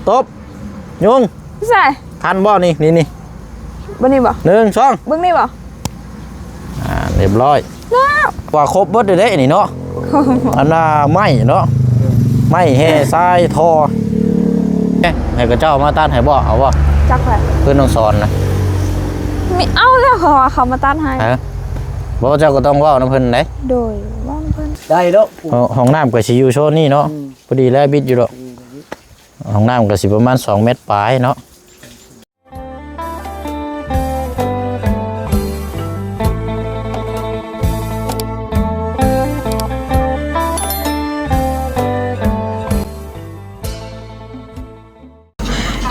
ຕົບ ຍຸງ ໃສ່ ທັນບໍ່ນີ້ ນີ້ ນີ້ ບໍ່ນີ້ບໍ່ ໜຶ່ງ ສອງ ເບິ່ງນີ້ບໍ່ ອ່າ ຮຽບຮ້ອຍ ແລ້ວ ວ່າຄົບເບິດເດ້ນີ້ເນາະ ອັນນ່າໄມ້ເນາະ ໄມ້ແຮ່ຊາຍທໍ່ ເອີ ໃຫ້ເຂົາເຈົ້າມາຕັດໃຫ້ບໍ່ ເອົາບໍ່ ຈັກແຫຼະ ເພື່ອນນ້ອງສອນນະ ມີ ເອົາແລ້ວເຂົາວ່າເຂົາມາຕັດໃຫ້ ຮະ ບໍ່ ເຈົ້າກໍຕ້ອງເວົ້ານຳເພິ່ນເດ້ ໂດຍ ເວົ້ານຳເພິ່ນ ໄດ້ແລ້ວ ຫ້ອງ ຫ້ອງນ້ຳກໍຊິຢູ່ໂຊນນີ້ເນາະ ອືມ ພໍດີແລ້ວບິດຢູ່ດອກ ອືມ ຫ້ອງນ້ຳກໍຊິປະມານສອງແມັດປາຍເນາະ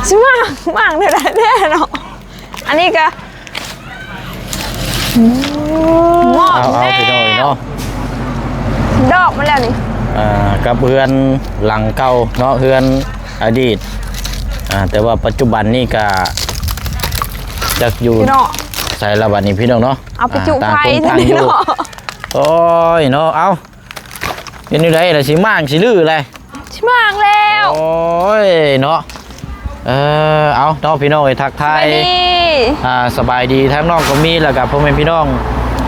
ຊິມາ ມາແນວໃດແດ່ເນາະ ອັນນີ້ກະ ໝອດ ເອົາ ເອົາ ແລ້ວ ພີ່ນ້ອງເນາະ ດອກມາແລ້ວນີ້ ອ່າ ກັບເຮືອນຫຼັງເກົ່າເນາະ ເຮືອນອະດີດ ອ່າ ແຕ່ວ່າປັດຈຸບັນນີ້ກະຈັກຢູ່ ພີ່ນ້ອງ ໃສລະບັດນີ້ ພີ່ນ້ອງເນາະ ເອົາໄປຈຸໄຟ ຕ່າງຄົນຕ່າງຢູ່ ໂອ້ຍເນາະ ເອົາ ເປັນຈັ່ງໃດລະ ຊິມ້າງຊິຮື້ແລະ ຊິມ້າງແລ້ວ ໂອ້ຍເນາະ ເອີ ເອົາເນາະ ພີ່ນ້ອງເອີຍ ທັກທາຍ ສະບາຍດີ ອ່າ ສະບາຍດີທາງນ້ອງກໍມີ ແລ້ວກໍພໍ່ແມ່ພີ່ນ້ອງ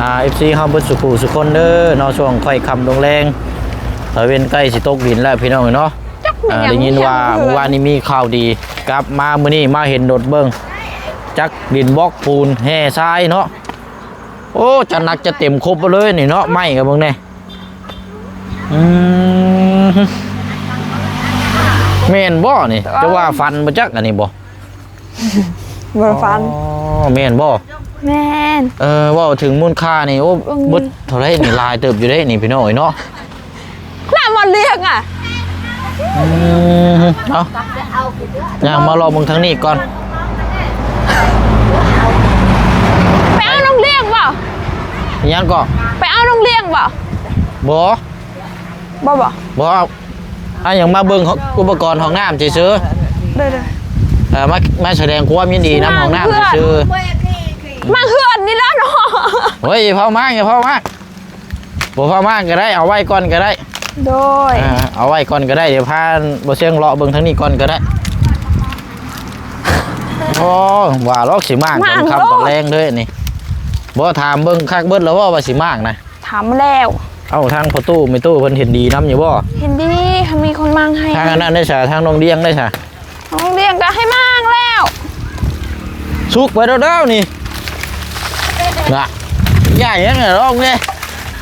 ອ່າ ເອັຟຊີ ເຮົາເບິດສູ່ຜູ້ສູ່ຄົນເດີເນາະ ຊ່ວງຄ່ອຍຄ່ຳລົງແລງ ຕາເວັນໃກ້ຊິຕົກດິນແລ້ວ ພີ່ນ້ອງເອີຍເນາະ ຈັກແມ່ນຫຍັງ ອ່າ ໄດ້ຍິນວ່າມື້ວານນີ້ມີຂ່າວດີ ກັບມາມື້ນີ້ມາເຫັນໂດດເບິ່ງ ຈັກດິນບລັອກ ປູນ ແຮ່ຊາຍເນາະ ໂອ້ ຈັດໜັກຈັດເຕັມຄົບເບິດເລີຍນີ້ເນາະ ໄມ້ກໍເບິ່ງແດ່ ອືມ ແມ່ນບໍ່ນີ້ ເຈົ້າວ່າຝັນບໍ່ຈັກ ອັນນີ້ບໍ່? ບໍ່ໄດ້ຝັນ ອໍ ແມ່ນບໍ່? ແມ່ນ ເອີ ເວົ້າເຖິງມູນຄ່ານີ້ ໂອ້ ເບິ່ງ ເບິດເທົ່າໃດນີ້ ຫຼາຍເຕີບຢູ່ເດ້ນີ້ ພີ່ນ້ອງເອີຍເນາະ ຫຼາຍໝົດເລື່ອງອະ ອືມ ເອົາ ຍ່າງມາລອເບິ່ງທາງນີ້ກ່ອນ ໄປເອົານ້ອງລ້ຽງບໍ່? ຫຍັງເກາະ? ໄປເອົານ້ອງລ້ຽງບໍ່? ບໍ່ ບໍ່ ບໍ່ ບໍ່ເອົາ ອ້າຍຫຍັງມາເບິ່ງອຸປະກອນຫ້ອງນ້ຳຊື່ໆ ໂດຍໆ ເອີ ມາ ມາສະແດງຄວາມຍິນດີນຳຫ້ອງນ້ຳຊື່ໆ ມາເຮືອນນີ້ແຫຼະເນາະ ໂອ້ຍ ເຝົ້າມາ ເຝົ້າມາ ບໍ່ເຝົ້າມາກໍໄດ້ ເອົາໄວ້ກ່ອນກໍໄດ້ ໂດຍ ເອີ ເອົາໄວ້ກ່ອນກໍໄດ້ ດຽວພາບໍ່ຊຽງເລາະເບິ່ງທາງນີ້ກ່ອນກໍໄດ້ ໂອ້ ວ່າລອກຊິມ້າງຕອນຄ່ຳຕອນແລງເດີນີ້ ບໍ່ ຖາມເບິ່ງຄັກເບິດແລ້ວບໍ່ວ່າຊິມ້າງນະ? ຖາມມາແລ້ວ ເອົ້າ ທາງພໍ່ຕູ້ແມ່ຕູ້ເພິ່ນເຫັນດີນຳຢູ່ບໍ່? ເຫັນດີ ມີຄົນມ້າງໃຫ້ ທາງອັນນັ້ນໄດ້ສະ ທາງນ້ອງດຽງໄດ້ສະ ນ້ອງດຽງກໍໃຫ້ມ້າງແລ້ວ ສຸກໄປແລ້ວໆນີ້ ນະ ໃຫຍ່ແຮງນະນ້ອງເດ້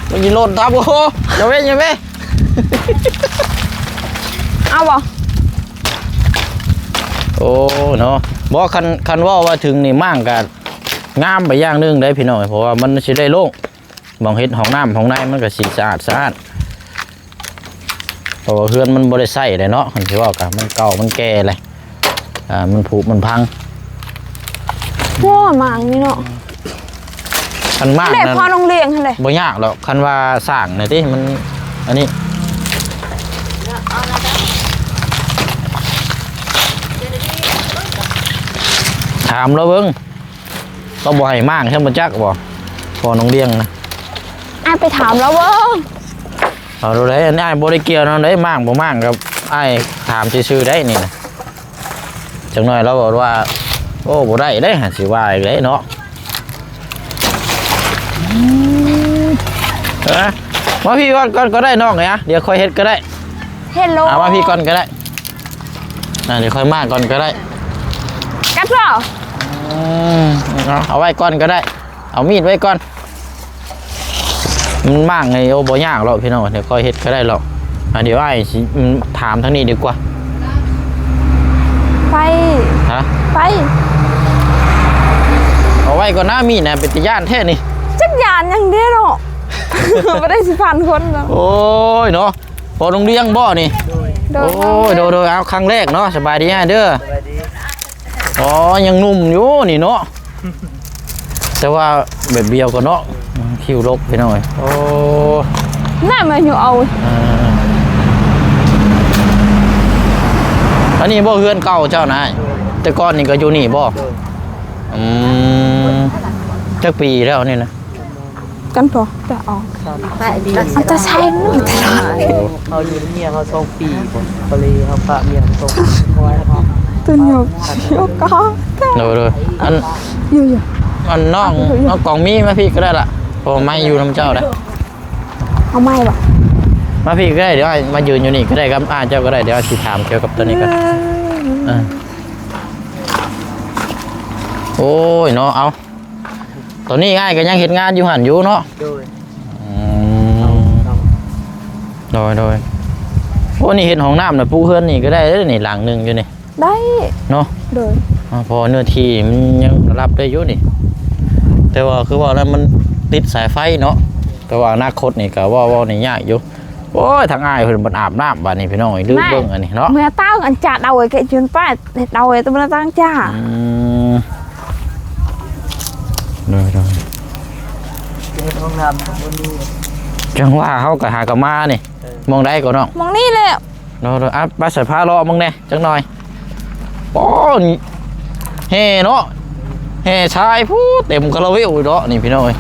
ມັນຊິຫຼົ່ນທັບ ໂອ້ໂຫ ຢ່າເວ ຢ່າເວ ເອົາບໍ່? ໂອ້ ເນາະ ບໍ່ ຄັນ ຄັນເວົ້າວ່າເຖິງນີ້ ມ້າງກໍງາມໄປຢ່າງໜຶ່ງເດ້ພີ່ນ້ອງ ເພາະວ່າມັນຊິໄດ້ໂລ່ງ ໝ່ອງເຮັດຫ້ອງນ້ຳຫ້ອງໃນມັນກໍຊິສະອາດສະອ້ານ ເພາະວ່າເຮືອນມັນບໍ່ໄດ້ໃຊ້ແລ້ວເນາະ ຄັນຊິເວົ້າກໍມັນເກົ່າມັນແກ່ແລ້ວ ອ່າ ມັນຜຸມັນພັງ ໂອ້ ໝາກນີ້ເນາະ ຄັນໝາກນັ້ນ ແຫຼະ ພໍ່ນ້ອງລ້ຽງຫັ້ນແຫຼະ ບໍ່ຍາກດອກ ຄັນວ່າສ້າງນະຕິ ມັນ ອັນນີ້ ຖາມລາວເບິ່ງ ລາວບໍ່ໃຫ້ມ້າງ ເຈົ້າບໍ່ຈັກບໍ່ ພໍ່ນ້ອງລ້ຽງນະ ອ້າຍໄປຖາມລາວເບິ່ງ ເອົາໂລດເດ້ ອັນນີ້ອ້າຍບໍ່ໄດ້ກ່ຽວນຳເດ້ ມ້າງບໍ່ມ້າງກັບອ້າຍຖາມຊື່ໆໄດ໋ນີ້ນະ ຈັກໜ້ອຍລາວເວົ້າວ່າ ໂອ້ ບໍ່ໄດ້ເດ້ ຊິວ່າອີກເດ້ເນາະ ເອີ ມາພີ້ກ່ອນ ກ່ອນກໍໄດ້ນ້ອງເອີຍ ດຽວຄ່ອຍເຮັດກໍໄດ້ ເຮັດໂລດ ເອົາມາພີ້ກ່ອນກໍໄດ້ ອ່າ ດຽວຄ່ອຍມາກ່ອນກໍໄດ້ ກັດບໍ່? ອືມ ເອົາ ເອົາໄວ້ກ່ອນກໍໄດ້ ເອົາມີດໄວ້ກ່ອນ ມັນມ້າງໃຫ້ ໂອ້ ບໍ່ຍາກດອກພີ່ນ້ອງ ດຽວຄ່ອຍເຮັດກໍໄດ້ດອກ ອ່າ ດຽວອ້າຍຊິ ອືມ ຖາມທາງນີ້ດີກວ່າ ໄປ ຮະ? ໄປ ເອົາໄວ້ກ່ອນນະ ມີດນະ ເປັນຕາຢ້ານແທ້ນີ້ ຈັກຢ້ານຫຍັງເດ້ເນາະ ບໍ່ໄດ້ຊິພັນຄົນເນາະ ໂອ້ຍເນາະ ພໍ່ນ້ອງລ້ຽງບໍ່ນີ້? ໂດຍ ໂດຍ ໂອ້ຍ ໂດຍ ໂດຍ ເອົາ ຄັ້ງແລກເນາະ ສະບາຍດີອ້າຍເດີ ສະບາຍດີ ອໍ ຍັງໜຸ່ມຢູ່ນີ້ເນາະ ແຕ່ວ່າແບບດຽວກັນເນາະ ຄິວລົກພີ່ນ້ອງເອີຍ ໂອ້ ນັ້ນມາຢູ່ເອົາ ອ່າ ອັນນີ້ບໍ່ເຮືອນເກົ່າເຈົ້ານະ? ໂດຍ ແຕ່ກ່ອນນີ້ກໍຢູ່ນີ້ບໍ່? ໂດຍ ອືມ ຈັກປີແລ້ວນີ້ນະ? ກັນພໍ ແຕ່ອອກ ສາມປີ ອັນຕະໄຊມັນຕະຫຼອດ ເຮົາຢູ່ນຳເມຍເຮົາສອງປີ ບໍ່ ກໍເລີຍເຮົາປະເມຍເຮົາສອງປີ ໂດຍ ໂດຍ ອັນ ຢູ່ໆ ອັນນ້ອງ ນ້ອງກອງມີມາພີ້ກໍໄດ້ລະ ເພາະວ່າໄມ້ຢູ່ນຳເຈົ້າໄດ໋. ເອົາໄມ້ບໍ່? ມາພີ້ກໍໄດ້ ດຽວອ້າຍມາຢືນຢູ່ນີ້ກໍໄດ້ ກັບອ້າຍເຈົ້າກໍໄດ້ ດຽວອ້າຍຊິຖາມກ່ຽວກັບໂຕນີ້ກ່ອນ. ເອີ ໂອ້ຍເນາະ ເອົາ ຕອນນີ້ອ້າຍກໍຍັງເຮັດງານຢູ່ຫັ້ນຢູ່ເນາະ? ໂດຍ ອືມ ໂດຍ ໂດຍ ໂອ້ ນີ້ເຮັດຫ້ອງນ້ຳນະ ປູເຮືອນນີ້ກໍໄດ້ເດ້ນີ້ ຫຼັງໜຶ່ງຢູ່ນີ້ ໄດ້ເນາະ? ໂດຍ ອາ ເພາະວ່າເນື້ອທີ່ມັນຍັງຮັບໄດ້ຢູ່ນີ້ ແຕ່ວ່າຄືວ່ານັ້ນມັນຕິດສາຍໄຟເນາະ ແຕ່ວ່າອະນາຄົດນີ້ກໍເວົ້າ ເວົ້ານີ້ຍາກຢູ່. ໂອ້ຍ ທາງອ້າຍເພິ່ນບັດອາບນ້ຳບາດນີ້ ພີ່ນ້ອງເອີຍ ລືມເບິ່ງອັນນີ້ເນາະ ເມື່ອຕາງອັນຈາດເອົາໄວ້ແກະຈືນປ້າເຮັດເອົາໄວ້ແຕ່ບໍ່ໄດ້ຕັ້ງຈາ ອືມ ໂດຍ ໂດຍ ເຮັດຫ້ອງນ້ຳບໍ່ມີ ຈັ່ງວ່າເຮົາກໍຫາກໍມານີ້ ເອີ ໝ່ອງໃດກໍນ້ອງ? ໝ່ອງນີ້ແຫຼະ ໂດຍ ໂດຍ ອ່ະ ໄປໃສ່ພາເລາະເບິ່ງແດ່ຈັກໜ່ອຍ. ໂອ້ ແຫ່ເນາະ ແຫ່ຊາຍ ພູ້ ເຕັມຄາລາເວວເນາະ ນີ້ພີ່ນ້ອງເອີຍ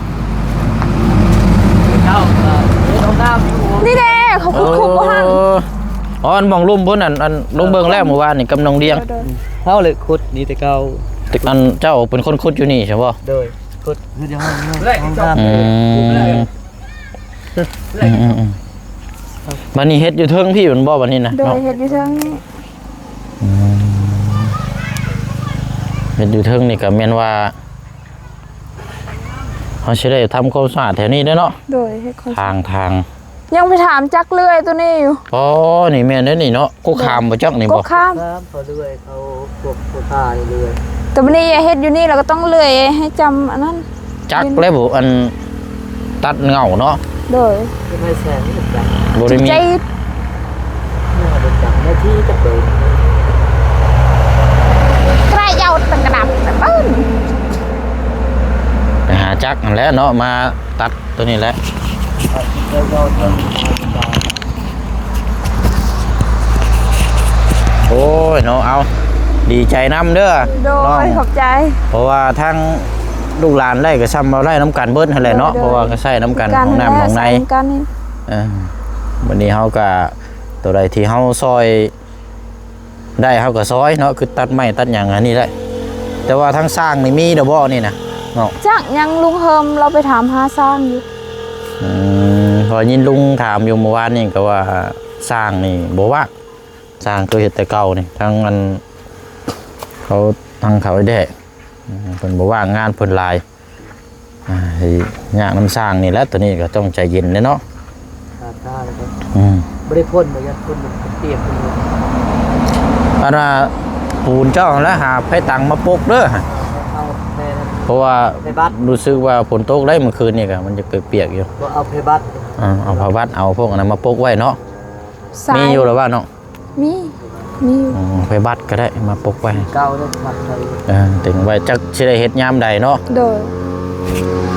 ເຈົ້າກໍເຮັດຫ້ອງນ້ຳຢູ່ ນີ້ເດ້ ເຂົາຂຸດ ເອີ ຂຸດບໍ່ຫັ້ນ ອໍ ອັນໝ່ອງລຸ່ມພຸ້ນ ອັນ ອັນລົງເບິ່ງແລ້ວ ເອີ ມື້ວານນີ້ກັບນ້ອງດຽງ ໂດຍ ໂດຍ ເຮົາແຫຼະຂຸດນີ້ແຕ່ເກົ່າ ອັນເຈົ້າເປັນຄົນຂຸດຢູ່ນີ້ໃຊ່ບໍ່? ໂດຍ ຂຸດ ອືມ ອືມໆໆ ບັດນີ້ເຮັດຢູ່ເທິງພີ້ແມ່ນບໍ່ ບັດນີ້ນະ? ໂດຍ ເນາະ ເຮັດຢູ່ເທິງນີ້ ອືມ ເຮັດຢູ່ເທິງນີ້ກໍແມ່ນວ່າ ເຮົາຊິໄດ້ທຳຄວາມສະອາດແຖວນີ້ເດ້ເນາະ? ໂດຍ ເຮັດຄວາມສະອາດ ທາງ ທາງ ຍັງໄປຖາມຈັກເລື່ອຍໂຕນີ້ຢູ່. ອໍ ນີ້ແມ່ນເດ້ນີ້ເນາະ ກົກຂາມບໍ່ຈັກນີ້ບໍ່? ກົກຂາມ ເຂົາເລື່ອຍ ເຂົາພວກຜູ້ຄ້ານີ້ເລື່ອຍ ແຕ່ບັດນີ້ເຮັດຢູ່ນີ້ ແລ້ວກໍຕ້ອງເລື່ອຍໃຫ້ຈຳອັນນັ້ນ ຈັກແລ້ວບໍ່ ອັນຕັດເຫງົ້າເນາະ? ໂດຍ ບໍ່ໄດ້ມີ ໄປຫາຈັກຫັ້ນແຫຼະເນາະ ມາຕັດ ໂຕນີ້ແຫຼະ ໂອ້ຍເນາະ ເອົາ ດີໃຈນຳເດີ ໂດຍ ນ້ອງ ຂອບໃຈ ເພາະວ່າທາງລູກຫຼານໄດ້ກໍຊ່ຳເອົາໄດ້ນຳກັນເບິດຫັ້ນແຫຼະເນາະ ໂດຍ ເພາະວ່າກໍໃຊ້ນຳກັນ ຫ້ອງນ້ຳຫ້ອງໃນ ໃຊ້ນຳກັນນີ້ ເອີ ບັດນີ້ເຮົາກໍ ໂຕໃດທີ່ເຮົາຊ່ອຍ ໄດ້ເຮົາກໍຊ່ອຍເນາະ ຄືຕັດໄມ້ຕັດຫຍັງອັນນີ້ໄດ້ ແຕ່ວ່າທາງຊ່າງນີ້ມີແລ້ວບໍ່ນີ້ນະເນາະ? ຈັກຍັງ ລຸງເຮີມລາວໄປຖາມຫາຊ່າງຢູ່ ອືມ ເພາະຍິນລຸງຖາມຢູ່ມື້ວານນີ້ກໍວ່າຊ່າງນີ້ບໍ່ວ່າງ ຊ່າງຄືເຮັດແຕ່ເກົ່ານີ້ ທັງອັນ ເຂົາ ທັງເຂົາແດ່ ອືມ ເພິ່ນບໍ່ວ່າງ ງານເພິ່ນຫຼາຍ ອ່າ ຊິຍາກນຳຊ່າງນີ້ແຫຼະ ໂຕນີ້ກໍຕ້ອງໃຈເຢັນເດ້ເນາະ ອືມ ບໍ່ໄດ້ພົ້ນບໍ່ ຢ້ານພົ້ນມັນປຽກ ອັນວ່າປູນເຈົ້າຫັ້ນແຫຼະ ຫາໄພຕັງມາປົກເດີ ເອົາ ເພາະວ່າ ໄພບັດ ຮູ້ສຶກວ່າຝົນຕົກໄດ໋ ມື້ຄືນນີ້ກໍມັນຈະປຽກໆຢູ່ ບໍ່ເອົາໄພບັດ ເອົາຜ້າບັດ ເອົາພວກອັນນັ້ນມາປົກໄວ້ເນາະ ມີຢູ່ລະວ່າເນາະ? ມີ ມີຢູ່ ອືມ ໄພບັດກໍໄດ້ມາປົກໄວ້ ເກົ່າເດ້ ເອີ ເຕັງໄວ້ ຈັກຊິໄດ້ເຮັດຍາມໃດເນາະ ໂດຍ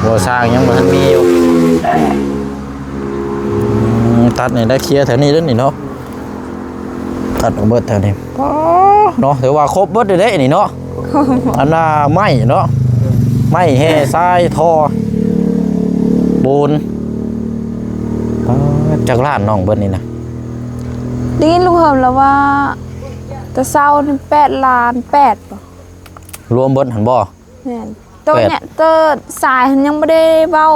ບໍ່ຊ່າງຍັງບໍ່ທັນມີຢູ່ ອືມ ຕັດນີ້ໄດ້ເຄຍແຖວນີ້ເດ້ນີ້ເນາະ ຕັດອອກເບິດແຖວນີ້ ອໍ ເນາະ ຖືວ່າຄົບເບິດເດ້ນີ້ເນາະ ອັນນ່າ ໄມ້ເນາະ ໄມ້ແຮ່ຊາຍ ທໍ່ ປູນ ປາດ ຈັກລ້ານນ້ອງເບິດນີ້ນະ? ໄດ້ຍິນລຸງເຫີມລາວວ່າ ແຕ່ເຊົ້ານີ້ແປດລ້ານແປດບໍ? ລວມເບິດຫັ້ນບໍ? ແມ່ນ ໂຕເນີ້ຍ ແຕ່ສາຍຫັ້ນຍັງບໍ່ໄດ້ເວົ້າ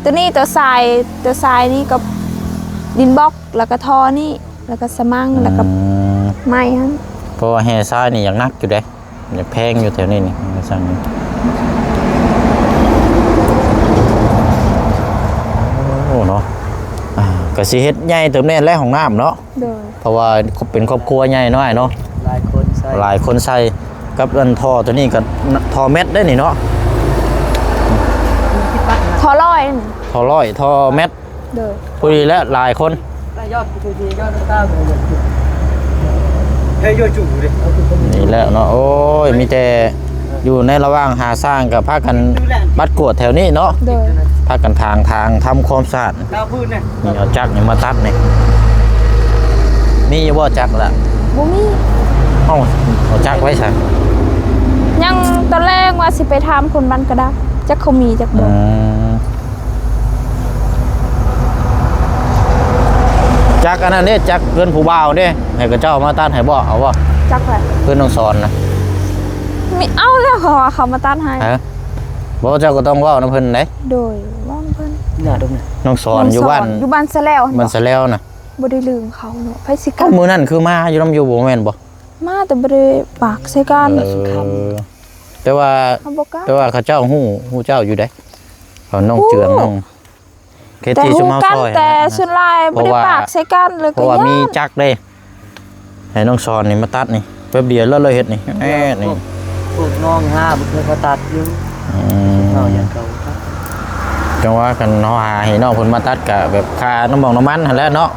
ໂຕນີ້ ແຕ່ສາຍ ແຕ່ສາຍນີ້ກັບດິນບລັອກ ແລ້ວກໍທໍ່ນີ້ ແລ້ວກໍສະມັງ ອືມ ແລ້ວກໍໄມ້ຫັ້ນ ເພາະວ່າແຮ່ຊາຍນີ້ຢາກໜັກຢູ່ເດ້ ຢາກແພງຢູ່ແຖວນີ້ນີ້ ວ່າຊັ້ນ ໂອ້ ເນາະ ອ່າ ກໍຊິເຮັດໃຫຍ່ເຕີບແນ່ແຫຼະ ຫ້ອງນ້ຳເນາະ ໂດຍ ເພາະວ່າເປັນຄອບຄົວໃຫຍ່ເນາະ ອ້າຍເນາະ ຫຼາຍຄົນໃຊ້ ຫຼາຍຄົນໃຊ້ ກັບອັນທໍ່ໂຕນີ້ກໍທໍ່ແມັດໄດ໋ນີ້ເນາະ ທໍ່ຮ້ອຍ ທໍ່ຮ້ອຍ ທໍ່ແມັດ ໂດຍ ພໍດີແຫຼະ ຫຼາຍຄົນ ນີ້ແຫຼະເນາະ ໂອ້ຍ ມີແຕ່ຢູ່ໃນລະຫວ່າງຫາຊ່າງກໍພາກັນບັດກວດແຖວນີ້ເນາະ ໂດຍ ພາກັນຖາງທາງທຳຄວາມສະອາດ ນີ້ເອົາຈັກນີ້ມາຕັດນີ້ ມີຢູ່ບໍ່ຈັກລະ? ບໍ່ມີ ເອົ້າ ເອົາຈັກໄວ້ໃສ? ຍັງ ຕອນແລກວ່າຊິໄປຖາມຄົນບ້ານກະດັກ ຈັກເຂົາມີຈັກບໍ່ ອືມ ໃຈ ຈັກອັນນັ້ນເດ້ ຈັກເຮືອນຜູ້ບ່າວເດ້ ໃຫ້ເຂົາເຈົ້າມາຕັດໃຫ້ບໍ່ ເອົາບໍ່? ຈັກໃຜ? ເຮືອນນ້ອງສອນນະ ມີ ເອົາແລ້ວ ເຂົາວ່າເຂົາມາຕັດໃຫ້. ຮະ? ບໍ່ ເຈົ້າກໍຕ້ອງເວົ້ານຳເພິ່ນເດ້. ໂດຍ ເວົ້ານຳເພິ່ນ. ນ້ອງສອນຢູ່ບ້ານ ຢູ່ບ້ານສະແລວຫັ້ນ ບ້ານສະແລວນະ. ບໍ່ໄດ້ລືມເຂົາເນາະ ໃຜຊິກັນ. ມື້ນັ້ນຄືມາຢູ່ນຳຢູ່ບໍ່ແມ່ນບໍ່? ມາແຕ່ບໍ່ໄດ້ປາກໃສ່ກັນ. ເອີ ແຕ່ວ່າ ແຕ່ວ່າເຂົາເຈົ້າຮູ້ ຮູ້ເຈົ້າຢູ່ເດ້ ເຂົານ້ອງເຈືອງ ນ້ອງ ເຂດທີ່ຊຸມເຮົາຊ່ອຍ ແຕ່ສ່ວນຫຼາຍບໍ່ໄດ້ປາກໃສ່ກັນເລີຍ. ເພາະວ່າມີຈັກເດ້ ໃຫ້ນ້ອງສອນນີ້ມາຕັດນີ້ ແປັບດຽວແລ້ວເລີຍເຮັດນີ້ ແອດນີ້. ພວກ ພວກນ້ອງຫາບໍ່ເຄີຍເຂົາຕັດຢູ່. ອືມ ເຮົາຢາກເຂົາຕັດ. ຈັ່ງວ່າຄັນເຮົາຫາໃຫ້ນ້ອງເພິ່ນມາຕັດ ກະແບບຄ່ານ້ຳມັນ ນ້ຳມັນຫັ້ນແຫຼະເນາະ.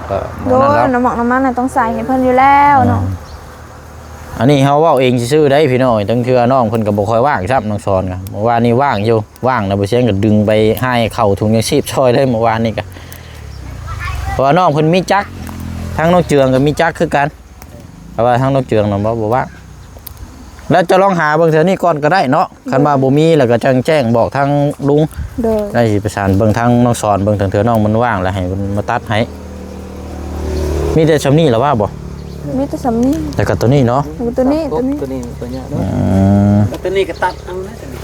ໂດຍ ນ້ຳມັນ ນ້ຳມັນນະຕ້ອງໃສ່ໃຫ້ເພິ່ນຢູ່ແລ້ວເນາະ. ອັນນີ້ເຮົາເວົ້າເອງຊື່ໆໄດ໋ພີ່ນ້ອງ. ລາງເທື່ອນ້ອງເພິ່ນກໍບໍ່ຄ່ອຍວ່າງຊ້ຳ ນ້ອງສອນກໍ ມື້ວານນີ້ວ່າງຢູ່ ວ່າງນະ ບໍ່ຊຽງກໍດຶງໄປຫາເຂົ້າຖົງຍັງຊີບຊ່ອຍເລີຍ ມື້ວານນີ້ກໍ. ເພາະວ່ານ້ອງເພິ່ນມີຈັກ ທາງນ້ອງເຈືອງກໍມີຈັກຄືກັນ ແຕ່ວ່າທາງນ້ອງເຈືອງນະບໍ່ ບໍ່ວ່າງ. ແລ້ວຈະລອງຫາເບິ່ງແຖວນີ້ກ່ອນກໍໄດ້ເນາະ. ຄັນວ່າບໍ່ມີແລ້ວກໍຈັ່ງແຈ້ງບອກທາງລຸງ. ໂດຍ ໄດ້ຊິປະສານເບິ່ງທາງນ້ອງສອນເບິ່ງ ເທື່ອນ້ອງມັນວ່າງແລ້ວໃຫ້ເພິ່ນມາຕັດໃຫ້. ມີແຕ່ຊ່ຳນີ້ລະວ່າບໍ່? ມີແຕ່ຊ່ຳນີ້ ແລ້ວກໍໂຕນີ້ເນາະ. ໂຕນີ້ ໂຕນີ້ ໂຕນີ້ ໂຕນີ້ເນາະ. ອືມ ແລ້ວໂຕນີ້ກໍຕັດເອົານະ ໂຕນີ້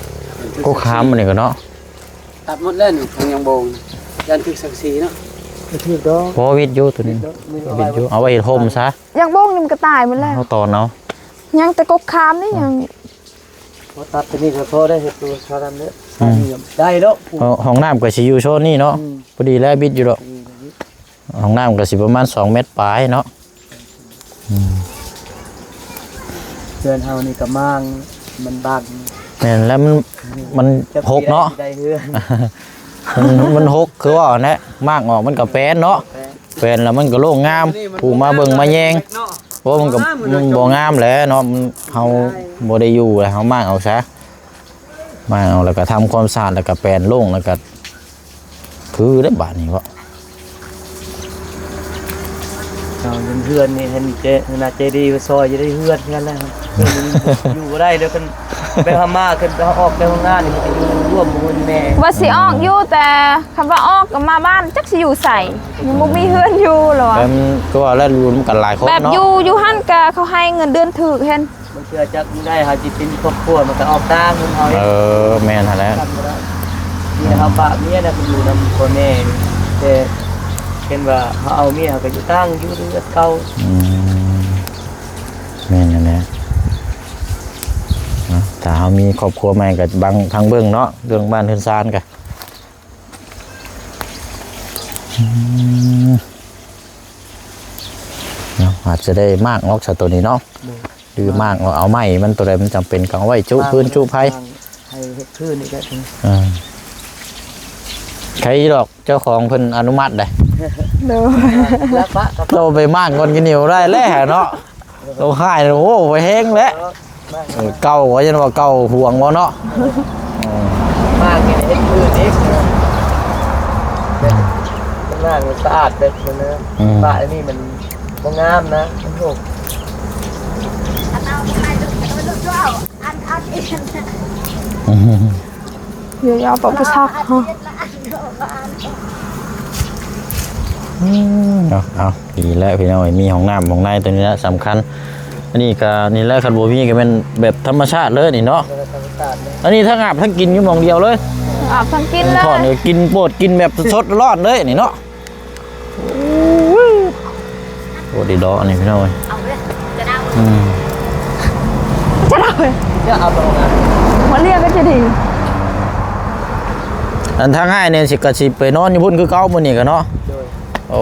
ກໍຂາມອັນນີ້ກໍເນາະ. ຕັດໝົດແລ້ວນີ້ ຂອງຍາງໂບງ ຢ້ານຖືກສັງກະສີເນາະ. ບໍ່ຖືກດອກ ບໍ່ວິດຢູ່ໂຕນີ້ ວິດຢູ່ ເອົາໄວ້ເຮັດຮົ່ມຊະ. ຍາງໂບງນີ້ມັນກໍຕາຍໝົດແລ້ວ ເຮົາຕອນເອົາ. ຍັງແຕ່ກົກຂາມນີ້ຍັງ ພໍຕັດຕົວນີ້ກໍພໍໄດ້ເຮັດຕົວເທົ່ານັ້ນເດີ. ອືມ ໄດ້ດອກ. ຫ້ອງ ຫ້ອງນ້ຳກໍຊິຢູ່ໂຊນນີ້ເນາະ. ອືມ ພໍດີແລ້ວບິດຢູ່ດອກ. ຫ້ອງນ້ຳກໍຊິປະມານສອງແມັດປາຍເນາະ. ອືມ ເຮືອນເຮົານີ້ກໍມ້າງມັນບັງ. ແມ່ນແລ້ວ ມັນ ມັນຫົກເນາະ. ມັນ ມັນຫົກ ຄືວ່າຫັ້ນແຫຼະ ມ້າງອອກມັນກໍແປນເນາະ. ແປນແລ້ວມັນກໍໂລ່ງງາມ ຜູ້ມາເບິ່ງມາແຍງ. ໂອ້ ມັນກໍ ມັນບໍ່ງາມແຫຼະເນາະ. ມັນ ເຮົາບໍ່ໄດ້ຢູ່ແລ້ວ ເຮົາມ້າງອອກຊະ ມ້າງອອກແລ້ວກໍທຳຄວາມສະອາດ ແລ້ວກໍແປນໂລ່ງ ແລ້ວກໍຄືໄດ້ບາດນີ້ເນາະ. ເອົາເຮືອນນີ້ ເຫັນເຈ ເຫັນນາເຈດີມາຊ່ອຍຢູ່ໄດ້ເຮືອນ ເຮືອນແລ້ວ ຢູ່ບໍ່ໄດ້ເລີຍ. ເພິ່ນໄປຫາມາ ຂຶ້ນໄປອອກແຕ່ໂຮງງານນີ້ ມັນກໍຢູ່ຮ່ວມບໍ່ແມ່. ວ່າຊິອອກຢູ່ ແຕ່ ຄຳວ່າອອກກໍມາບ້ານ ຈັກຊິຢູ່ໃສ ຍັງບໍ່ມີເຮືອນຢູ່ລະວ່າ. ແມ່ນ ຄືວ່າແລ້ວ ຢູ່ນຳກັນຫຼາຍຄົນເນາະ ແບບຢູ່ ຢູ່ຫັ້ນກະເຂົາໃຫ້ເງິນເດືອນຖືກແຮງ. ບາງເທື່ອຈັກໄດ້ ເຮົາຊິເປັນຄອບຄົວ ມັນກໍອອກຕ່າງເງິນເຮົາ. ເອີ ແມ່ນຫັ້ນແຫຼະ. ມີແຕ່ເຮົາປະເມຍນະ ໄປຢູ່ນຳພໍ່ແມ່ ແຕ່ເຫັນວ່າເຮົາເອົາເມຍ ເຮົາກໍຢູ່ຕ່າງ ຢູ່ເຮືອນເກົ່າ. ອືມ ແມ່ນຫັ້ນແຫຼະເນາະ. ຖ້າເຮົາມີຄອບຄົວໃໝ່ ກໍບັງທາງເບິ່ງເນາະ ເລື່ອງບ້ານເຮືອນຊານກໍ ອືມ ເນາະ ອາດຈະໄດ້ມ້າງອອກຊະໂຕນີ້ເນາະ. ໂດຍ ຫຼືມ້າງເອົາ ເອົາໄມ້ມັນ ໂຕໃດມັນຈຳເປັນກໍເອົາໄວ້ຈຸພື້ນຈຸໄຟ ໃຫ້ເຮັດພື້ນນີ້ແຫຼະ. ເອີ ໃຄດອກ ເຈົ້າຂອງເພິ່ນອະນຸມັດໄດ໋. ໂດຍ ແລ້ວປະ ໂຕໄປມ້າງກ່ອນກິນໜີວໄດ້ແລ້ວເນາະ. ໂຕຫາຍ ໂອ້ ໄປແຮງແລ້ວ. ເອີ ເກົ່າວ່າ ຍັນວ່າເກົ່າຫວງບໍ່ເນາະ. ເອີ ມາກິນເຮັດຄືນອີກ ມັນລ້າງສະອາດແບບນັ້ນນະ. ອືມ ປະອັນນີ້ມັນບໍ່ງາມນະ ມັນຫົກ. ອືມ ເອີ ເອົາປະປະສັກເນາະ. ອືມ ເອົາ ເອົາ ດີແລ້ວພີ່ນ້ອງເອີຍ ມີຫ້ອງນ້ຳຫ້ອງໃນ ໂຕນີ້ລະສຳຄັນ. ອັນນີ້ກໍນີ້ແຫຼະ ຄັນບໍ່ມີກໍແມ່ນແບບທຳມະຊາດເລີຍນີ້ເນາະ. ອັນນີ້ທັງອາບທັງກິນຢູ່ໝ່ອງດຽວເລີຍ ອາບທັງກິນເລີຍ. ຖອນກໍກິນໂປດ ກິນແບບສົດໆຮ້ອນເລີຍນີ້ເນາະ. ໂອ້ ດີດອກອັນນີ້ພີ່ນ້ອງເອີຍ. ອືມ ຈະເອົາ ຈະເອົາ ມາລ້ຽງກໍຈະດີ. ອັນທາງອ້າຍນີ້ຊິ ກໍຊິໄປນອນຢູ່ພຸ້ນຄືເກົ່າມື້ນີ້ກໍເນາະ. ໂດຍ ໂອ້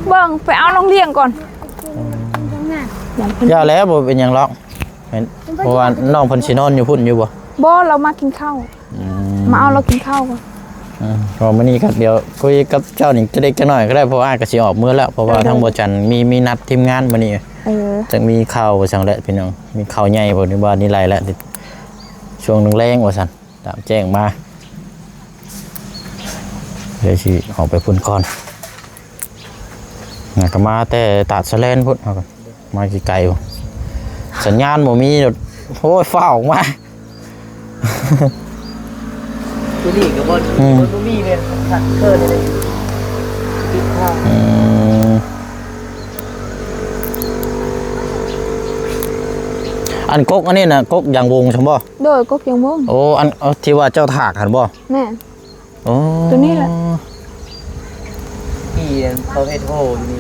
ເບິ່ງ ໄປເອົານ້ອງລ້ຽງກ່ອນ. ອືມ ຢ່າແລ້ວ ບໍ່ເປັນຫຍັງດອກ. ເຫັນ ເພາະວ່ານ້ອງເພິ່ນຊິນອນຢູ່ພຸ້ນຢູ່ບໍ່? ບໍ່ ລາວມາກິນເຂົ້າ. ອືມ ມາເອົາລາວກິນເຂົ້າກ່ອນ. ອືມ ເພາະມື້ນີ້ກໍດຽວຄຸຍກັບເຈົ້ານີ້ຈັກເລັກຈັກໜ້ອຍກໍໄດ້ ເພາະອ້າຍກໍຊິອອກມື້ແລ້ວ ເພາະວ່າ ເອີ ທາງບໍ່ຈັນມີ ມີນັດທີມງານມື້ນີ້. ເອີ ຈັກມີຂ່າວວ່າຊັ້ນແຫຼະພີ່ນ້ອງ ມີຂ່າວໃຫຍ່ບໍ່ ຫຼືວ່ານີ້ໄຫຼແລ້ວ ຊ່ວງແລງໆວ່າຊັ້ນ. ຕາມແຈ້ງມາ ດຽວຊິອອກໄປພຸ້ນກ່ອນ. ນະ ກໍມາແຕ່ຕາດສະແລນພຸ້ນ ເຮົາກໍມາໄກໆ ພຸ້ນ ສັນຍານບໍ່ມີ. ໂອ້ຍ ຟ້າວອອກມາ ຢູ່ນີ້ກໍບໍ່ ອືມ ບໍ່ມີເລີຍ ຄັກເຂີນເລີຍ ຕິດທາງ. ອືມ ອັນກົກອັນນີ້ນະ ກົກຢາງວົງຊັ້ນບໍ່? ໂດຍ ກົກຢາງວົງ. ໂອ້ ອັນ ເອີ ທີ່ວ່າເຈົ້າຖາກຫັ້ນບໍ່? ແມ່ນ. ໂອ້ ຕົວນີ້ແຫຼະ ທີ່ເຂົາເຮັດໂຮ່ຢູ່ນີ້.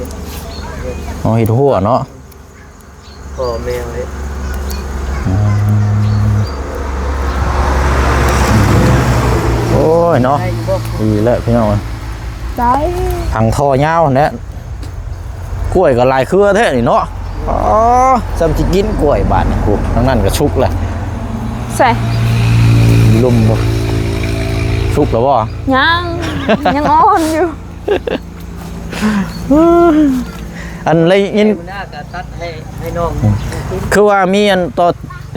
ອໍ ເຮັດຮົ້ວເນາະ. ພໍ່ແມ່ເຮັດ. ອືມ ໂອ້ຍເນາະ ໄດ້ຢູ່ບໍ່? ດີແລ້ວພີ່ນ້ອງເອີຍ ໄດ້ ທາງທໍ່ຍາວແຫຼະ. ກ້ວຍກໍຫຼາຍເຄືອແທ້ນີ້ເນາະ. ອໍ ສ່ຳຊິກິນກ້ວຍບາດນີ້. ໂອ້ ທາງນັ້ນກໍສຸກແລ້ວ. ໃສ່ ລຸ່ມບໍ່? ສຸກແລ້ວບໍ່? ຍັງ ຍັງອ່ອນຢູ່. ອັນໄດ້ຍິນ ມື້ໜ້າກໍຕັດໃຫ້ ໃຫ້ນ້ອງ ອືມ ຄືວ່າມີອັນຕໍ່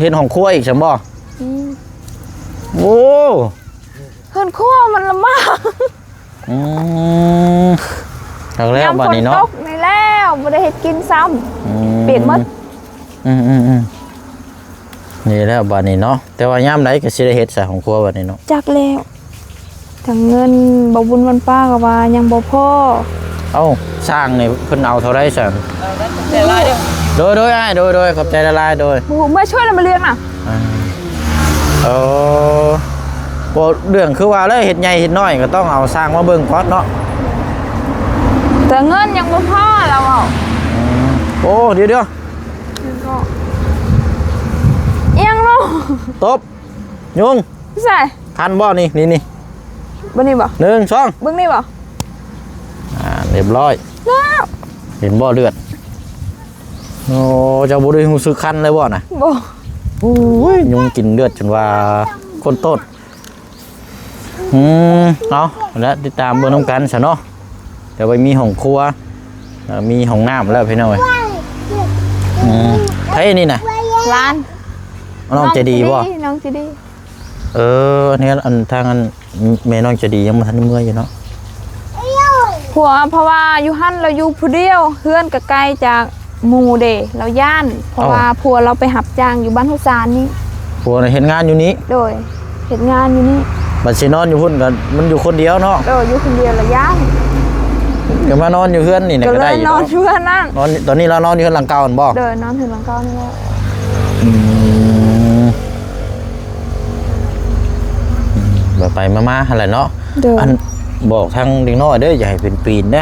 ເຮັດຫ້ອງຄົວອີກຊັ້ນບໍ່? ອືມ ໂອ້ ເຮືອນຄົວມັນລຳບາກ. ອືມ ຄັກແລ້ວ ຍາມ ບາດນີ້ເນາະ ຝົນຕົກນີ້ແລ້ວ ບໍ່ໄດ້ເຮັດກິນຊ້ຳ. ອືມ ປຽກໝົດ. ອືມໆໆ ນີ້ແຫຼະບາດນີ້ເນາະ. ແຕ່ວ່າຍາມໃດກໍຊິໄດ້ເຮັດຊະຫ້ອງຄົວບາດນີ້ເນາະ? ຈັກແລ້ວ ທັງເງິນ ບໍ່ບຸນວັນປ້າກໍວ່າຍັງບໍ່ພໍ. ເອົ້າ ຊ່າງນີ້ເພິ່ນເອົາເທົ່າໃດຊັ້ນ? ເອີ ຂອບໃຈຫຼາຍເດີ. ໂດຍໆ ອ້າຍ ໂດຍໆ ຂອບໃຈຫຼາຍໆ ໂດຍ. ບໍ່ຮູ້ ເມື່ອຊ່ວຍລະມາເລື່ອງນະ. ອ່າ ເອີ ບໍ່ ເລື່ອງຄືວ່າແຫຼະ ເຮັດໃຫຍ່ເຮັດນ້ອຍກໍຕ້ອງເອົາຊ່າງມາເບິ່ງກ່ອນເນາະ. ແຕ່ເງິນຍັງບໍ່ພໍລາວເວົ້າ. ອືມ ໂອ້ ດຽວໆ ອີ່ຫຍັງເນາະ? ຕົບ ຍຸງ ໃສ່ ຄັນບໍ່ນີ້? ນີ້ໆ ເບິ່ງນີ້ບໍ່? ໜຶ່ງ ສອງ ເບິ່ງນີ້ບໍ່? ອ່າ ຮຽບຮ້ອຍແລ້ວ. ເຫັນບໍ່ເລືອດ? ໂອ້ ເຈົ້າບໍ່ໄດ້ຮູ້ສຶກຄັນເລີຍບໍ່ນະ? ບໍ່. ໂອ້ຍ ຍຸງກິນເລືອດຈົນວ່າຄົນໂຕດ. ອືມ ເອົາ ແລະຕິດຕາມເບິ່ງນຳກັນຊະເນາະ. ແຕ່ວ່າມີຫ້ອງຄົວ ແລ້ວມີຫ້ອງນ້ຳແລ້ວພີ່ນ້ອງເອີຍ. ອືມ ໃຜນີ້ນະ? ຫຼານ. ນ້ອງໃຈດີບໍ່? ນ້ອງໃຈດີ ນ້ອງໃຈດີ. ເອີ ອັນນີ້ ອັນ ທາງ ອັນ ແມ່ນ້ອງໃຈດີຍັງບໍ່ທັນໄດ້ເມືອຢູ່ເນາະ. ຜົວ ເພາະວ່າຢູ່ຫັ້ນລາວຢູ່ຜູ້ດຽວ ເຮືອນກໍໄກຈາກ ໝູ່ເດ ລາວຢ້ານ ເພາະວ່າ ເອົ້າ ຜົວລາວໄປຮັບຈ້າງຢູ່ບ້ານຫົວສານນີ້. ຜົວນະເຮັດງານຢູ່ນີ້? ໂດຍ ເຮັດງານຢູ່ນີ້. ບັດຊິນອນຢູ່ພຸ້ນກໍມັນຢູ່ຄົນດຽວເນາະ. ໂດຍ ຢູ່ຄົນດຽວລະຢ້ານ. ກໍມານອນຢູ່ເຮືອນນີ້ນະ ກໍໄດ້ຢູ່ເນາະ. ນອນຢູ່ເຮືອນນັ້ນ. ນອນ ຕອນນີ້ລາວນອນຢູ່ເຮືອນຫຼັງເກົ່າຫັ້ນບໍ່? ໂດຍ ນອນເຮືອນຫຼັງເກົ່ານີ້ແຫຼະ. ອືມ ອືມ ໄປໆມາໆຫັ້ນແຫຼະເນາະ. ໂດຍ ອັນ ບອກທາງເດັກນ້ອຍເດີ ຢ່າໃຫ້ເພິ່ນປີນເດີ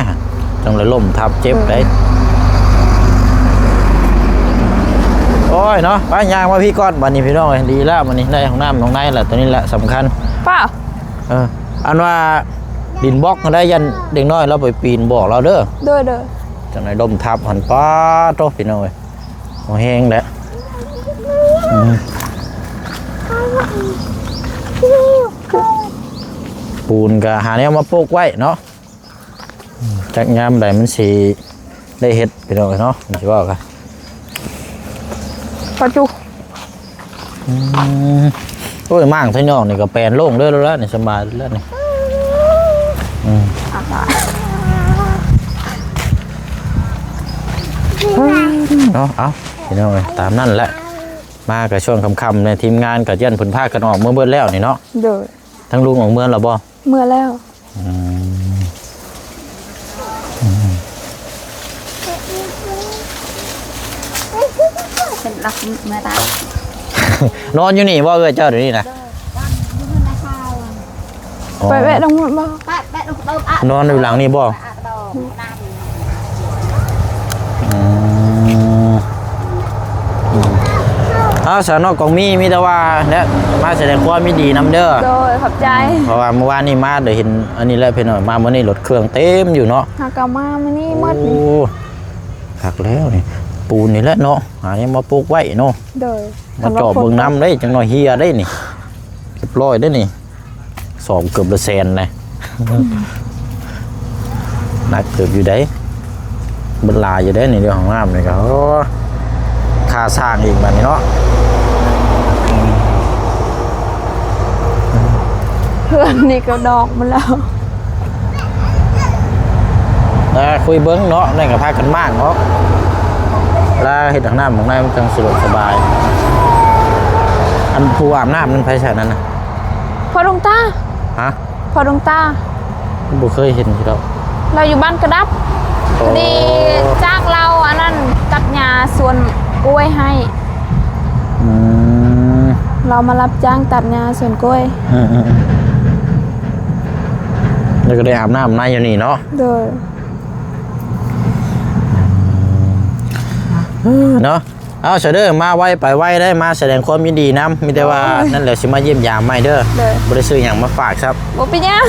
ຈັ່ງໄດ້ລົ້ມທັບເຈັບໄດ໋. ໂອ້ຍເນາະ ໄປຍ່າງມາພີ້ກ່ອນ ບາດນີ້ພີ່ນ້ອງເອີຍ. ດີແລ້ວ ບາດນີ້ໄດ້ຫ້ອງນ້ຳຫ້ອງໃນແລ້ວ ຕົວນີ້ແຫຼະສຳຄັນ. ປ້າ ເອີ ອັນວ່າດິນບລັອກຫັ້ນໄດ໋ ຢ້ານເດັກນ້ອຍລາວໄປປີນ ບອກລາວເດີ. ໂດຍໆ ຈັ່ງໄດ້ລົ້ມທັບຫັ້ນ. ປ້າໂທ້ ພີ່ນ້ອງເອີຍ ບໍ່ແຮງແຫຼະ. ອືມ ປູນກໍຫາແນວມາປົກໄວ້ເນາະ. ອືມ ຈັກຍາມໃດມັນຊິໄດ້ເຮັດ ພີ່ນ້ອງເນາະ ມັນຊິເວົ້າກັນ. ປະຈຸ ອືມ ໂອ້ຍ ມ້າງໄທຍອງນີ້ກໍແປນໂລ່ງເລີຍແລ້ວນີ້ ສະບາຍແລ້ວນີ້. ອືມ ເນາະ ເອົາ ພີ່ນ້ອງເອີຍ ຕາມນັ້ນແຫຼະ. ມາກໍຊ່ວງຄ່ຳໆ ໃນທີມງານກໍຢ້ານເພິ່ນພາກັນອອກເມືອເບິດແລ້ວນີ້ເນາະ. ໂດຍ ທາງລຸງອອກເມືອແລ້ວບໍ່? ເມືອແລ້ວ. ອືມ ອືມ ເປັນລັກເມືອຕາຍ. ນອນຢູ່ນີ້ບໍ່ເອື້ອຍເຈົ້າດຽວນີ້ນະ? ອໍ ໄປແວະລົງໝົດບໍ່? ນອນຢູ່ຫຼັງນີ້ບໍ່? ອືມ ອືມ ເອົາ ສາວນ້ອຍກອງມີ ມີແຕ່ວ່າແຫຼະ ມາສະແດງຄວາມຍິນດີນຳເດີ. ໂດຍ ຂອບໃຈ. ເພາະວ່າມື້ວານນີ້ມາ ໄດ້ເຫັນອັນນີ້ແຫຼະພີ່ນ້ອງ ມາມື້ນີ້ລົດເຄື່ອງເຕັມຢູ່ເນາະ. ຫາກໍມາມື້ນີ້ໝົດ. ໂອ້ ຄັກແລ້ວນີ້ ປູນນີ້ແຫຼະເນາະ ຫາແນວມາປົກໄວ້ເນາະ. ໂດຍ ມາເຈາະເບິ່ງນຳເດ້ ຈັກໜ້ອຍເຫ່ຍເດ້ນີ້ ຮຽບຮ້ອຍເດ້ນີ້. ສອງເກືອບລະແສນນະ ໜັກເຕີບຢູ່ເດ້ ເບິດຫຼາຍຢູ່ເດ້ນີ້ ເລື່ອງຫ້ອງນ້ຳນີ້ກໍ ໂອ້ ຄ່າສ້າງອີກບາດນີ້ເນາະ. ເຮືອນນີ້ກໍດອກໝົດແລ້ວ. ອ່າ ຄຸຍເບິ່ງເນາະ ນັ້ນກໍພາກັນມ້າງເນາະ ລາເຮັດຫ້ອງນ້ຳຫ້ອງໃນມັນຈັ່ງສະດວກສະບາຍ. ອັນຜູ້ອາບນ້ຳນັ້ນໃຜຊະນັ້ນນະ? ພໍ່ດວງຕາ. ຮະ? ພໍ່ດວງຕາ. ບໍ່ເຄີຍເຫັນຢູ່ດອກ. ລາວຢູ່ບ້ານກະດັບ. ໂອ້ ພໍດີຈ້າງລາວອັນນັ້ນ ຕັດຫຍ້າສວນກ້ວຍໃຫ້. ອື ເອົາມາຮັບຈ້າງຕັດຫຍ້າສວນກ້ວຍ. ເອີໆໆ ແລ້ວກໍໄດ້ອາບນ້ຳໃນຢູ່ນີ້ເນາະ. ໂດຍ. ເນາະ ເອົາຊະເດີ ມາໄວໄປໄວໄດ໋ ມາສະແດງຄວາມຍິນດີນຳ. ມີແຕ່ວ່າ ໂອ້ຍ ນັ້ນແຫຼະ ຊິມາຢ້ຽມຢາມໃໝ່ເດີ. ໂດຍ. ບໍ່ໄດ້ຊື້ຫຍັງມາຝາກຊ້ຳ. ບໍ່ເປັນຫຍັງ.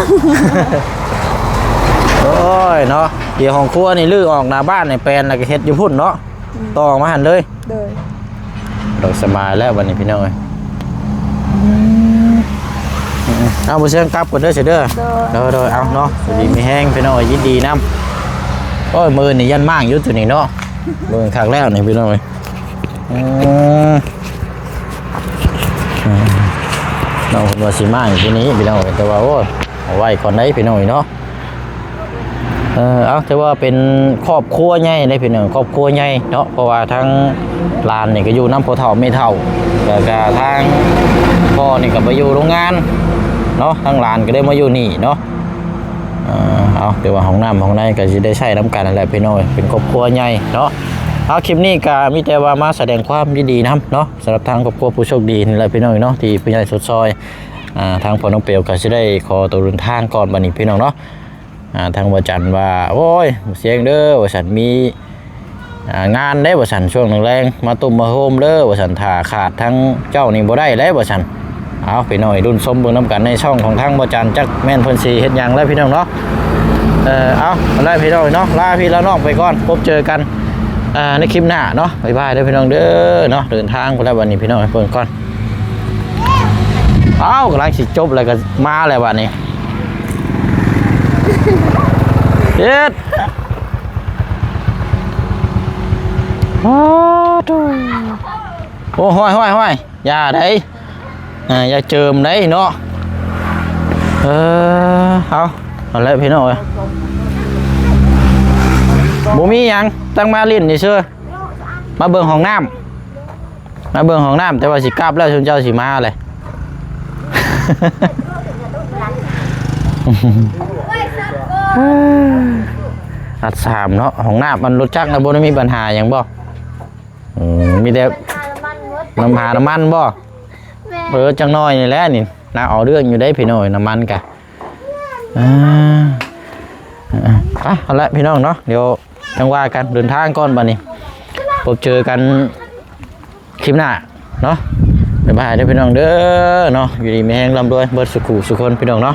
ໂອ້ຍເນາະ ດຽວຫ້ອງຄົວນີ້ຮື້ອອກໜ້າບ້ານໃຫ້ແປນ ແລ້ວກໍເຮັດຢູ່ພຸ້ນເນາະ. ອືມ. ຕໍ່ອອກມາຫັ້ນເລີຍ. ໂດຍ. ດອກສະບາຍແລ້ວບັດນີ້ພີ່ນ້ອງເອີຍ. ເອົາ ບໍ່ເຊື່ອງກັບກ່ອນເດີຊະເດີ. ໂດຍ. ໂດຍໆ ເອົາເນາະ ຢູ່ດີມີແຮງພີ່ນ້ອງເອີຍ ຍິນດີນຳ. ໂອ້ຍ ມື້ນີ້ຢ້ານມ້າງຢູ່ໂຕນີ້ເນາະ. ເບິ່ງຄັກແລ້ວນີ້ພີ່ນ້ອງເອີຍ. ອືມ ອືມ ນ້ອງເພິ່ນວ່າຊິມາຢູ່ທີ່ນີ້ພີ່ນ້ອງເອີຍ ແຕ່ວ່າ ໂອ້ຍ ເອົາໄວ້ກ່ອນໄດ໋ພີ່ນ້ອງເອີຍເນາະ. ເອີ ເອົາ ຖືວ່າເປັນຄອບຄົວໃຫຍ່ເດ້ພີ່ນ້ອງ ຄອບຄົວໃຫຍ່ເນາະ ເພາະວ່າທາງຫຼານນີ້ກໍຢູ່ນຳພໍ່ເຖົ້າແມ່ເຖົ້າ ແລ້ວກໍທາງພໍ່ນີ້ກໍໄປຢູ່ໂຮງງານເນາະ ທາງຫຼານກໍໄດ້ມາຢູ່ນີ້ເນາະ. ເອີ ເອົາ ແຕ່ວ່າຫ້ອງນ້ຳຫ້ອງໃນກໍຊິໄດ້ໃຊ້ນຳກັນນັ້ນແຫຼະພີ່ນ້ອງເອີຍ ເປັນຄອບຄົວໃຫຍ່ເນາະ. ເອົາ ຄລິບນີ້ກໍມີແຕ່ວ່າມາສະແດງຄວາມຍິນດີນຳເນາະ ສຳລັບທາງຄອບຄົວຜູ້ໂຊກດີນີ້ແຫຼະພີ່ນ້ອງເນາະ ທີ່ຜູ້ໃຫຍ່ຊົດຊ່ອຍ. ອ່າ ທາງພໍ່ນ້ອງເປວກໍຊິໄດ້ຂໍຕົວເດີນທາງກ່ອນບັດນີ້ພີ່ນ້ອງເນາະ. ອ່າ ທາງບໍ່ຈັນວ່າ ໂອ້ຍ ບໍ່ສຽງເດີ ວ່າຊັ້ນ ມີ ອ່າ ງານເດ້ ວ່າຊັ້ນ ຊ່ວງແລງໆ ມາຕຸ້ມມາໂຮມເດີ ວ່າຊັ້ນ ຖ້າຂາດທາງເຈົ້ານີ້ບໍ່ໄດ້ເດ້ ວ່າຊັ້ນ. ເອົາ ພີ່ນ້ອງ ລຸ້ນຊົມເບິ່ງນຳກັນໃນຊ່ອງຂອງທາງບໍ່ຈັນ ຈັກແມ່ນເພິ່ນຊິເຮັດຫຍັງແລ້ວພີ່ນ້ອງເນາະ. ເອີ ເອົາ ເອົາລະພີ່ນ້ອງເນາະ ລາພີ່ລານ້ອງໄປກ່ອນ ພົບເຈີກັນ ອ່າ ໃນຄລິບໜ້າເນາະ. ບາຍບາຍເດີພີ່ນ້ອງເດີເນາະ ເດີນທາງພຸ້ນແລ້ວບັດນີ້ພີ່ນ້ອງ ໃຫ້ເບິ່ງກ່ອນ. ເອົາ ກຳລັງຊິຈົບແລ້ວກໍມາແລ້ວບັດນີ້ ເຮັດ ໂອ້ໂຫ ໂອ້ ຫ້ວຍໆໆ ຢ່າໄດ໋ ອ່າ ຢ່າເຈີມໄດ໋ເນາະ. ເອີ ເອົາ ເອົາແຫຼະພີ່ນ້ອງເອີຍ ບໍ່ມີຫຍັງ ຕັ້ງມາຫຼິ້ນຊື່ໆ ມາເບິ່ງຫ້ອງນ້ຳ ມາເບິ່ງຫ້ອງນ້ຳ ແຕ່ວ່າຊິກັບແລ້ວ ຊຸມເຈົ້າຊິມາແຫຼະ. ອັດສາມເນາະ ຫ້ອງນ້ຳມັນ ລົດຈັກນະ ບໍ່ໄດ້ມີບັນຫາຫຍັງບໍ່? ອືມ ມີແຕ່ນຳຫານ້ຳມັນບໍ່? ແມ່ນ. ເອີ ຈັກໜ້ອຍນີ້ແຫຼະນີ້ ນາເອົາເລື່ອງຢູ່ເດ້ພີ່ນ້ອງ ນ້ຳມັນກະ ອ່າ ອ່າ ໄປ ເອົາລະພີ່ນ້ອງເນາະ ດຽວຈັ່ງວ່າກັນ ເດີນທາງກ່ອນບັດນີ້ ພົບເຈີກັນຄລິບໜ້າເນາະ. ບາຍບາຍເດີພີ່ນ້ອງເດີເນາະ ຢູ່ດີມີແຮງ ລ່ຳລວຍເບິດສູ່ຄູ່ສູ່ຄົນພີ່ນ້ອງເນາະ.